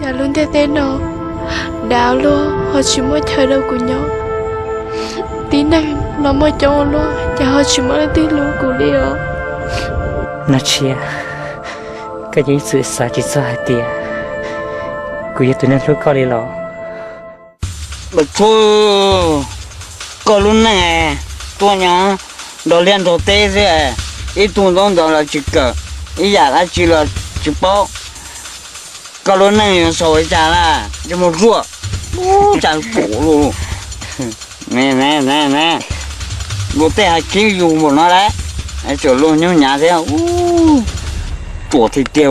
Lub ntiaj teb no dav luaj ho tsis muaj chaw rau kuv nyob. Tib neeg los muaj coob ua luaj ces ho tsis muaj leej twg hlub kuv li os. Nag Tshiab, koj yeej ib txwm xav tsis txog hais tias kuv yog tus neeg hlub koj li los? Npawg Tshuaj, koj lub neej tuaj nyob nrog liaj nrog teb xwb, ib tug ntaub ntawv los tsis kawm, ib yam dab tsi los tsis paub. Koj lub neej yuav xaus li cas na, ntsej muag ruam, ub, cas ruam luaj. Luag tej hais khib yus npaum no lawm, tseem luag nyob nyav thiab. Ruam tiag tiag,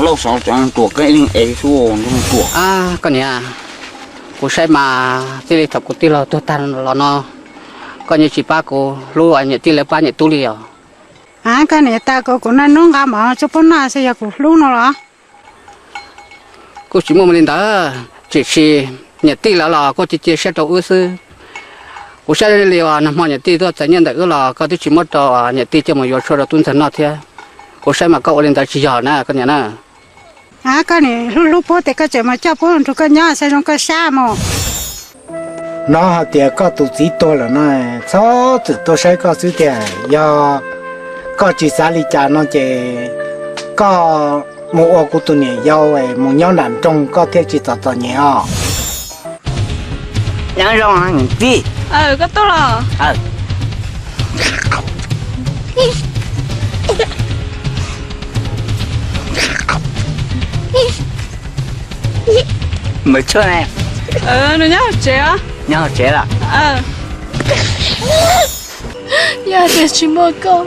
Lauj Xov cov ruam koj ib leeg ev xwb, ntsej muag ruam. Koj niam, kuv saib mas txij li thaum kuv tij laug tuag tag los no, koj yeej tsis pab kuv hlub niam tij lawv pab niam tub li os. Koj niam, tas kuv kuv noj hnub nqa mov tsuas pub noj xwb yog kuv hlub no los? Kuj tsis muaj li ntawd, tiam sis niam tij lawv los kuj cia cia siab rau wb xwb. Kuv saib li uas nag hmo niam tij tuaj txais nyiaj ntawm wb los koj twb tsis muab rau niam tij coj mus yuav tshuaj rau tub ntxawg noj thiab. Kuv saib mas koj ua li ntawd tsis yog na koj niam na. Koj niam, hlub hlub puab tes koj tseem mus coj puab nrug koj nyob, saib zoo koj sab mus. Hnov hais tias koj tus txiv tuag lawm no, txhob txwm tuaj saib koj xwb tiag. Yog koj tsis xav li cas no ces koj mus ua kuv tus niam yau mus nyob nram nroog koj thiaj tsis txom txom nyem os. Nyob zoo niam tij. Koj tuaj los? Npawg Tshuaj ne? Nws nyob hauv tsev os. Nyob hauv tsev los? Yog hais tias tsis muaj koj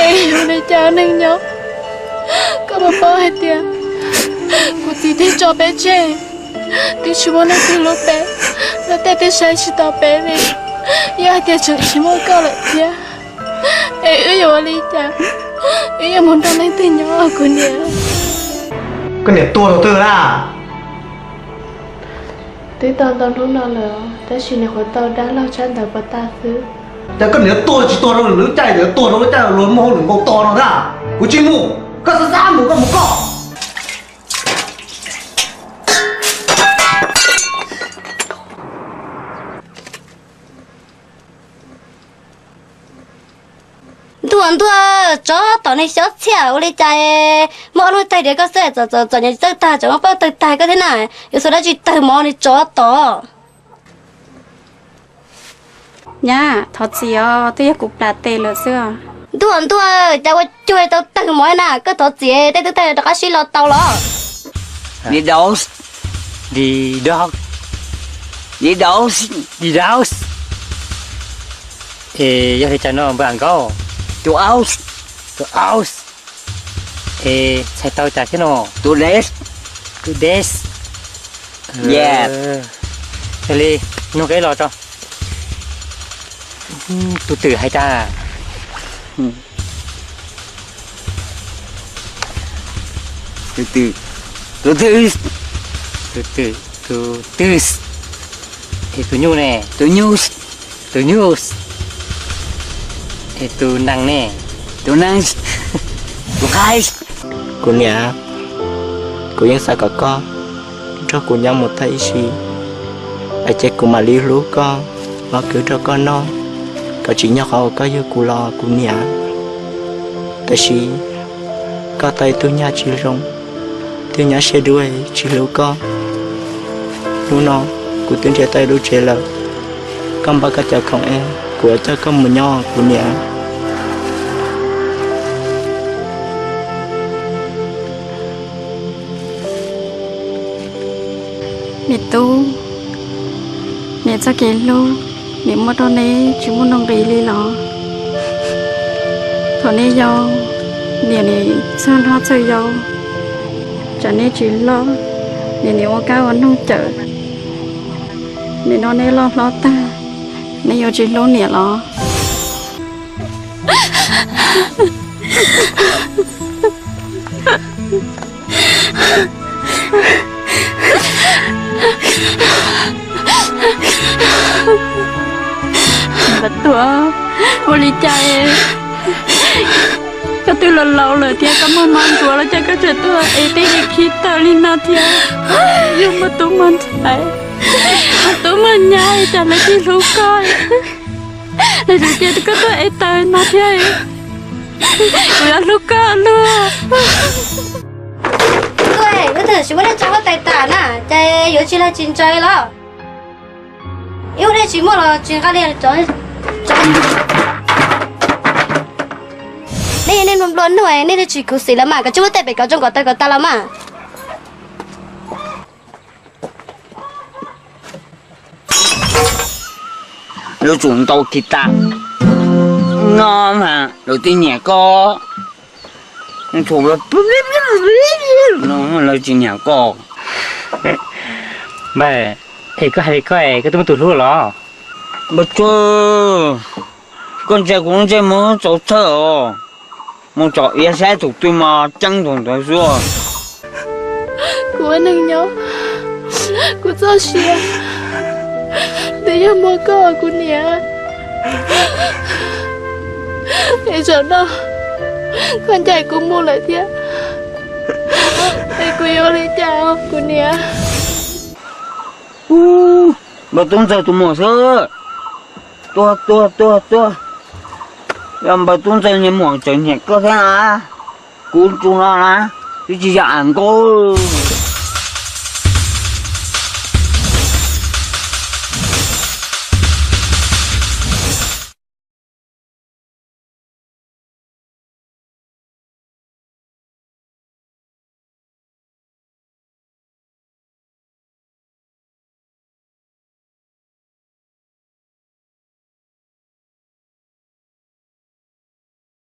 es yuav ua li cas neeg nyob? Koj puas paub hais tias kuv txiv twb tso peb tseg, twb tsis muaj leej twg hlub peb, luag tej twb saib tsis taus peb li. Yog hais tias tseem tsis muaj koj lawm thiab es wb yuav ua li cas? Wb yuav mus nrog leej twg nyob kuv niam? Koj niam tuag thaum twg na? Twb tau ntau hnub no lawm, tab sis nyuam qhuav tau dab laug tshab ntawv puas tag xwb. Cas koj niam tuag tsis tuag rau lwm lub caij, tuag rau lub caij luag muaj hauj lwm npau taws no thiab? Kuv tsis mus, koj xav xav mus koj mus koj. Ntuj ntuj, tsov tom niag xyov txhiaj ua li cas, muaj ob lub taig diav koj xwb, txom txom nyem txawj tag, tseem muab plaub tawg tag koj thiab na. Yuav xuas dab tsi tawg mov niag tsov tom? Nyab, thov txim os, twb yog kuv plam tes lawm xwb os. Ntuj ntuj, cas ua cuag tau tawg mov na, koj thov txim, tej twb tag rov qab sib los tau los. Li daus, li daus, li daus, li daus. Es yog li cas no npawg Am Nkaub? Tus aus, tus aus. Es txhais tau cas thiab no? Tus des, tus des. Yog li, nug keb los tso. Tus twm hais cas? Tus twm, tus twm, tus twm, tus twm. Es tus nyuj ne? Tus nyuj, tus nyuj. Es tus nees ne? Tus nees, tus qaib. Kuv niam, kuv yeej xav kom koj nrog kuv nyob mus tag ib sim, es ces kuv mam li hlub koj, los kwv rau koj noj, kom tsim nyog qhov uas koj yug kuv los kuv niam. Tab sis koj tau ib tug nyab tsis zoo, twb nyab siab dub tsis hlub koj. Hnub no kuv twb nrhiav tau ib lub tsev lawm, koj npaj koj cov khoom es kuv yuav coj koj mus nyob kuv niam. Me tub, niam txoj kev hlub, niam muab rau neb tsis muaj nuj nqis li los? Thaum neb yau, niam nim txhawj hlob txhawj yau, tsam neb tsis loj, niam nim ua kab ua noog cawm. Nim no neb loj hlob tag, neb yuav tsis hlub niam los? Npawg Tuam, ua li cas es Koj twb laus laus lawm thiab, koj muaj mob ntsuav los cas koj tseem tuaj ev tej yam khib tawm li no thiab? Yog muaj tub muaj ntxhais, muaj tub muaj nyab cas lawv thiaj hlub koj? Lawv tseem cia koj tuaj ev tawm no thiab. Kuv yuav hlub koj luag. Lub twg tsis muaj dej tso huab tais tas na, ces yuav tsis los tsis ntsaws los? Ib ub dej tsis muaj los tsis nqa li. Nej, nej nplua nuj, nej twb tsis khuv xim los mas, koj tsis muab tej pem kov tsoo kom tawg kom tas los mas. Lawv tsum ntaus kiv tas no mas lawv twb nyiam koj. Lawv tsis nyiam koj. Npawg, es koj hais li koj es koj twb muaj tus hlub los? Npawg Tsawg, koj ntsia kuv lub ntsej muag txaus txhawj os. Mus tsom iav saib tus twg mas ceeb tus ntawd xwb. Kuv ua neej nyob, kuv txoj sia twb yog muaj koj kuv niam. Es zaum no koj ncaim kuv mus lawm thiab, es kuv yuav ua li cas kuv niam? Npawg Tub Ntxawg tus muam xwb. Tuag tuag tuag tuag. Yog npawg Tub Ntxawg niag muam tseem nyiam koj thiab na, kuv tus no na twb tsis yog am nkaus.